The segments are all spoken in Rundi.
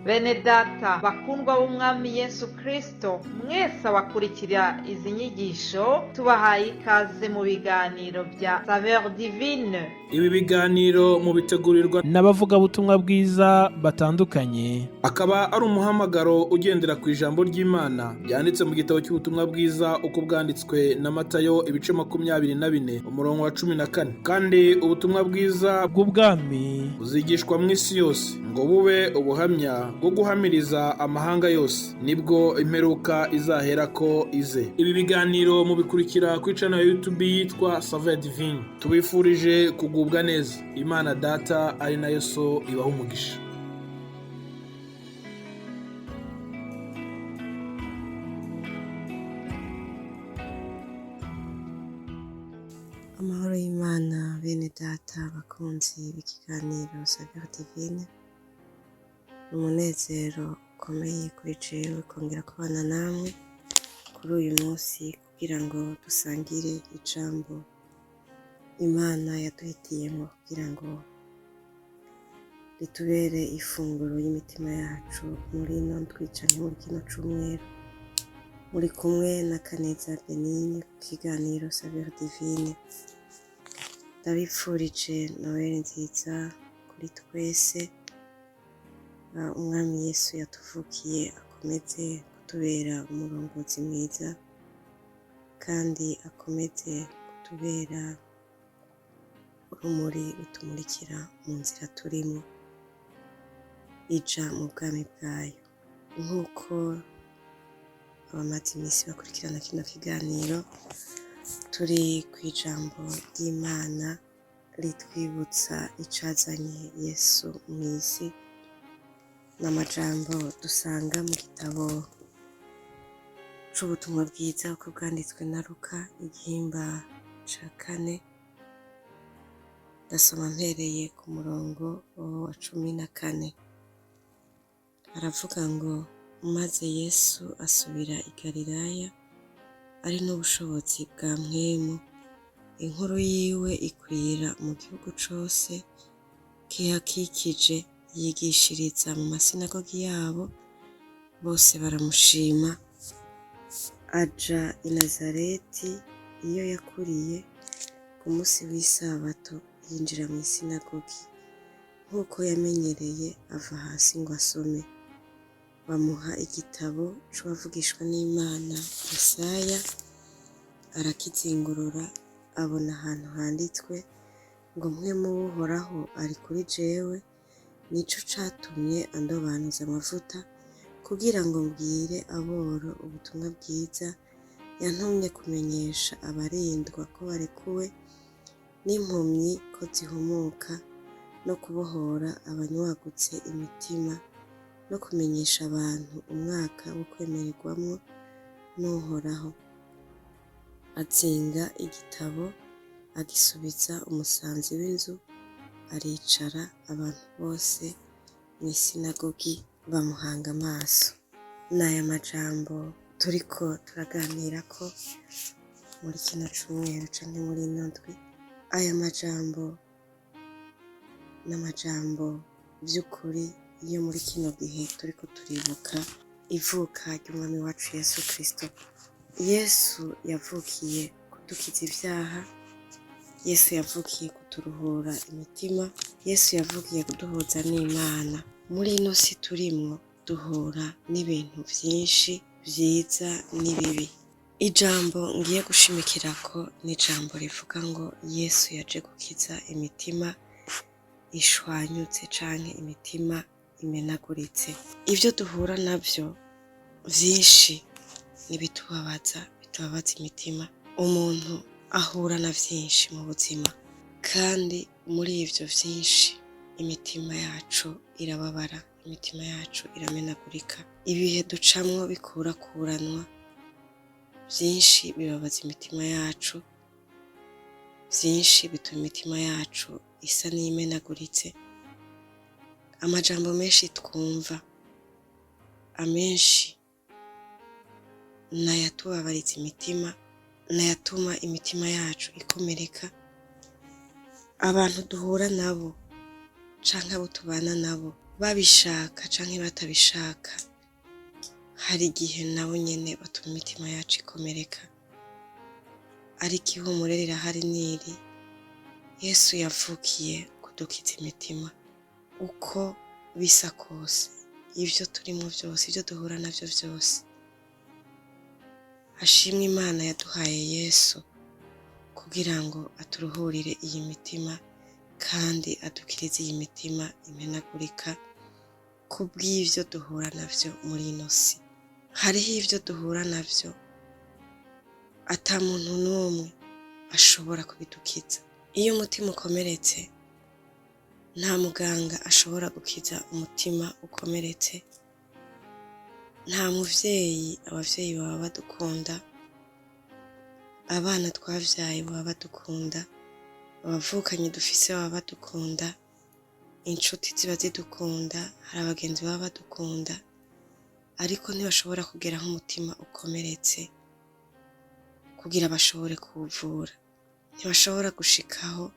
Bene data bakundwa b'Umwami Yesu Kristo, mwese abakurikira izi nyigisho, tubahaye ikaze mu biganiro bya Saveur Divine. Ibi biganiro mubitegurirwa n'abavugabutumwa bwiza batandukanye. Akaba ari umuhamagaro ugendera ku ijambo ry'Imana ryanditse mu gitabo cy'ubutumwa bwiza uko bwanditswe na Matayo, ibice 24, umurongo wa 14. Kandi ubutumwa bwiza bw'ubwami buzigishwa mu isi yose ngo bube ubuhamya bwo guhamiriza amahanga yose, nibwo imperuka izaherako ize. Ibi biganiro mubikurikira kuri channel ya YouTube yitwa Saveur Divine. Tubifurije kugubwa neza. Imana Data ari nayo So ibaha umugisha. Amahoro y'Imana, bene data bakunzi b'ikiganiro Saveur Divine. Ni umunezero ukomeye kuri jewe kongera kubana namwe kuri uyu munsi kugira ngo dusangire ijambo Imana yaduhitiyemo kugira ngo ritubere ifunguro y'imitima yacu muri ino ndwi canke muri kino cumweru. Muri kumwe na Kaneza Benigne ku kiganiro Saveur Divine. Ndabipfurije Noel nziza kuri twese. Umwami Yesu yatuvukiye akomeze kutubera umurongozi mwiza kandi akomeze kutubera urumuri rutumurikira mu nzira turimo ija mu bwami bwayo. Nk'uko abamaze iminsi bakurikirana kino kiganiro, turi ku ijambo ry'Imana ritwibutsa icazanye Yesu mw'isi. N'amajambo dusanga mu gitabo c'ubutumwa bwiza uko bwanditswe na Luka, igihimba ca kane. Ndasoma mpereye ku murongo wa 14. Aravuga ngo: "Maze Yesu asubira i Galilaya ari n'ubushobozi bwa Mpwemu, inkuru yiwe ikwira mu gihugu cose kihakikije, yigishiriza mu masinagogi yabo, bose baramushima. Aja i Nazareti iyo yakuriye, ku munsi w'isabato yinjira mw'isinagogi nk'uko yamenyereye, ava hasi ngo asome. Bamuha igitabo c'uwavugishwa n'Imana Yesaya, arakizingurura, abona ahantu handitswe ngo: 'Mpwemu w'Uhoraho ari kuri jewe, nico catumye andobanuza amavuta kugira ngo mbwire aboro ubutumwa bwiza, yantumye kumenyesha abarindwa ko barekuwe, n'impumyi ko zihumuka, no kubohora abanywagutse imitima, no kumenyesha abantu umwaka wo kwemererwamwo n'Uhoraho.' Azinga igitabo, agisubiza umusanzi w'inzu, aricara, abantu bose mw'isinagogi bamuhanga amaso." N'aya majambo turiko turaganirako muri kino cumweru canke muri ino ndwi. Aya majambo n'amajambo vy'ukuri yo muri kino gihe turiko turibuka ivuka ry'Umwami wacu Yesu Kristo. Yesu yavukiye kudukiza ivyaha, Yesu yavukiye kuturuhura imitima, Yesu yavukiye kuduhuza n'Imana. Muri ino si turimwo duhura n'ibintu vyinshi vyiza n'ibibi. Ijambo ngiye gushimikirako ni ijambo rivuga ngo Yesu yaje gukiza imitima ishwanyutse canke imitima imenaguritse. Ivyo duhura navyo vyinshi n'ibitubabaza, bitubabaza imitima. Umuntu ahura na vyinshi mu buzima, kandi muri ivyo vyinshi imitima yacu irababara, imitima yacu iramenagurika. Ibihe ducamwo bikurakuranwa vyinshi bibabaza imitima yacu, vyinshi bituma imitima yacu isa n'iyimenaguritse. Amajambo menshi twumva, amenshi nayatubabariza imitima, nayatuma imitima yacu ikomereka. Abantu duhura nabo canke abo tubana nabo Babishaka canke batabishaka, hari igihe nabo nyene batuma imitima yacu ikomereka. Ariko ihumure rirahari niri: Yesu yavukiye kudukiza imitima. Uko bisa kose, ivyo turimwo vyose, ivyo duhura navyo vyose, hashimwe Imana yaduhaye Yesu kugira ngo aturuhurire iyi mitima kandi adukirize iyi mitima imenagurika kubw'ivyo duhura navyo muri ino si. Hariho ivyo duhura navyo ata muntu n'umwe ashobora kubidukiza. Iyo umutima ukomeretse, nta muganga ashobora gukiza umutima ukomeretse, nta muvyeyi. Abavyeyi baba badukunda, abana twavyaye baba badukunda, abavukanyi dufise baba badukunda, inshuti ziba zidukunda, hari abagenzi baba badukunda, ariko ntibashobora kugera aho umutima ukomeretse kugira bashobore kuwuvura. Ntibashobora gushikaho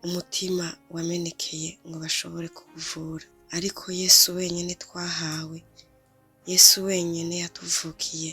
umutima wamenekeye ngo bashobore kuwuvura. Ariko Yesu wenyene twahawe, Yesu wenyene yatuvukiye,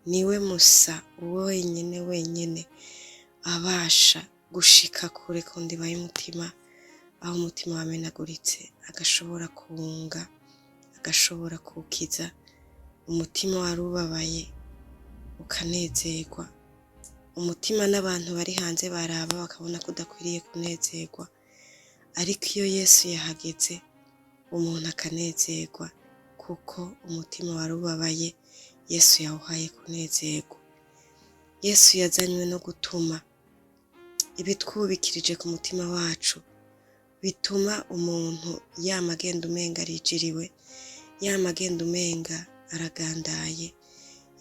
niwe musa wenyene wenyene abasha gushika kure ku ndiba y'umutima, aho umutima wamenaguritse, agashobora kuwunga, agashobora kuwukiza. Umutima wari ubabaye ukanezerwa, umutima n'abantu bari hanze baraba bakabona ko udakwiriye kunezerwa, ariko iyo Yesu yahageze umuntu akanezerwa, kuko umutima wari ubabaye Yesu yawuhaye kunezerwa. Yesu yazanywe no gutuma ibitwubikirije ku mutima wacu bituma umuntu yama agenda umenga arijiriwe, yama agenda umenga aragandaye.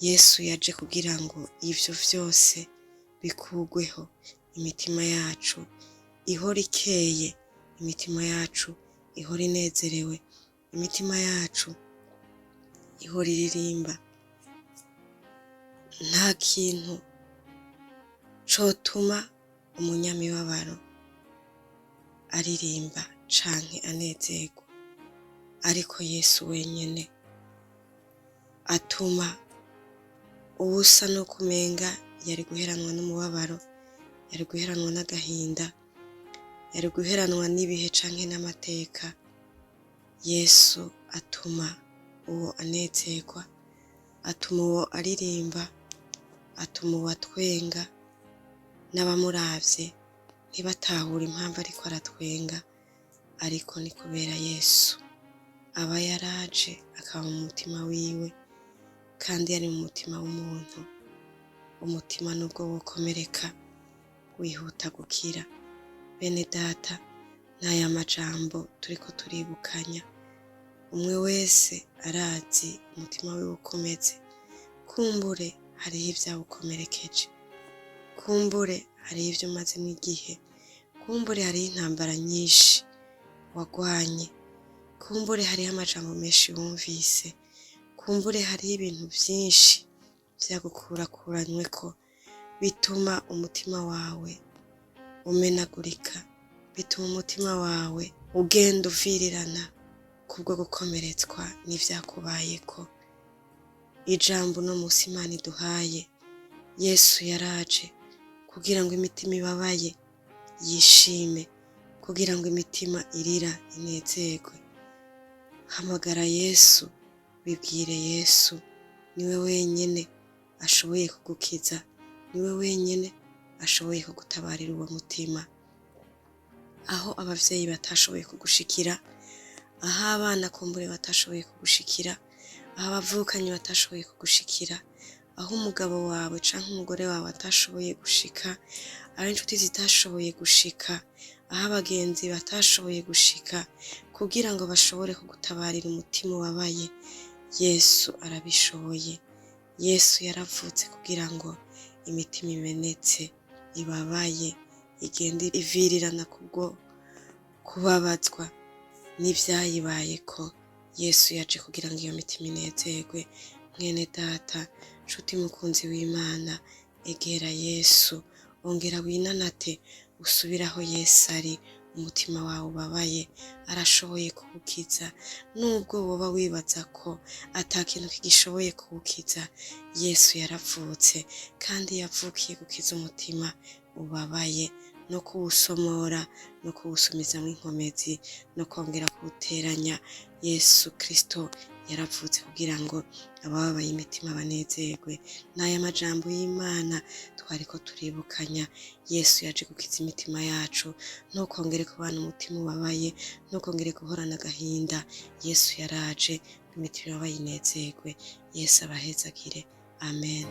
Yesu yaje kugira ngo ivyo vyose bikugweho, imitima yacu ihora ikeye, imitima yacu ihora inezerewe, imitima yacu ihora iririmba. Nta kintu cotuma umunyamibabaro aririmba canke anezerwa, ariko Yesu wenyene atuma uwusa n'uko umenga yari guheranwa n'umubabaro, yari guheranwa n'agahinda, yari guheranwa n'ibihe canke n'amateka. Yesu atuma uwo anezerwa, atuma uwo aririmba, atuma uwo atwenga, n'abamuravye ntibatahure impamvu ariko aratwenga, ariko ni kubera Yesu aba yaraje akaba mu mutima wiwe, kandi yari mu mutima w'umuntu. Umutima nubwo wokomereka wihuta gukira. Bene data, n'aya majambo turiko turibukanya. Umwe wese arazi umutima wiwe ukomeze. Kumbure hariho ivyawukomerekeje, kumbure hariho ivyo umazemwo igihe, kumbure hariho intambara nyinshi wagwanye, kumbure hariho amajambo menshi wumvise, kumbure hariho ibintu vyinshi vyagukurakuranyweko bituma umutima wawe umenagurika, bituma umutima wawe ugenda uvirirana kubwo gukomeretswa n'ivyakubayeko. Ijambo uno musi Imana iduhaye: Yesu yaraje kugira ngo imitima ibabaye yishime, kugira ngo imitima irira inezerwe. Hamagara Yesu, bibwire Yesu, niwe wenyene ashoboye kugukiza, niwe wenyene ashoboye kugutabarira uwo mutima. Aho abavyeyi batashoboye kugushikira, aho abana kumbure batashoboye kugushikira, aho abavukanyi batashoboye kugushikira, aho umugabo wawe canke umugore wawe atashoboye gushika, aho inshuti zitashoboye gushika, aho abagenzi batashoboye gushika kugira ngo bashobore kugutabarira umutima ubabaye, Yesu arabishoboye. Yesu yaravutse kugira ngo imitima imenetse, ibabaye, igenda ivirirana kubwo kubabazwa n'ivyayibayeko, Yesu yaje kugira ngo iyo mitima inezerwe. Mwene data, nshuti mukunzi w'Imana, egera Yesu, ongera winanate. Usubire aho Yesu ari, umutima wawe ubabaye arashoboye kuwukiza. Nubwo woba wibaza ko ata kintu kigishoboye kuwukiza, Yesu yaravutse kandi yavukiye gukiza umutima ubabaye no kuwusomora no kuwusumizamwo inkomezi no kongera kuwuteranya. Yesu Kristo yaravutse kugira ngo abababaye imitima banezerwe. N'aya majambo y'Imana twariko turibukanya. Yesu yaje gukiza imitima yacu. Ntukongere kubana umutima ubabaye, ntukongere guhorana agahinda. Yesu yaraje ngo imitima ibabaye inezerwe. Yesu abahezagire. Amen.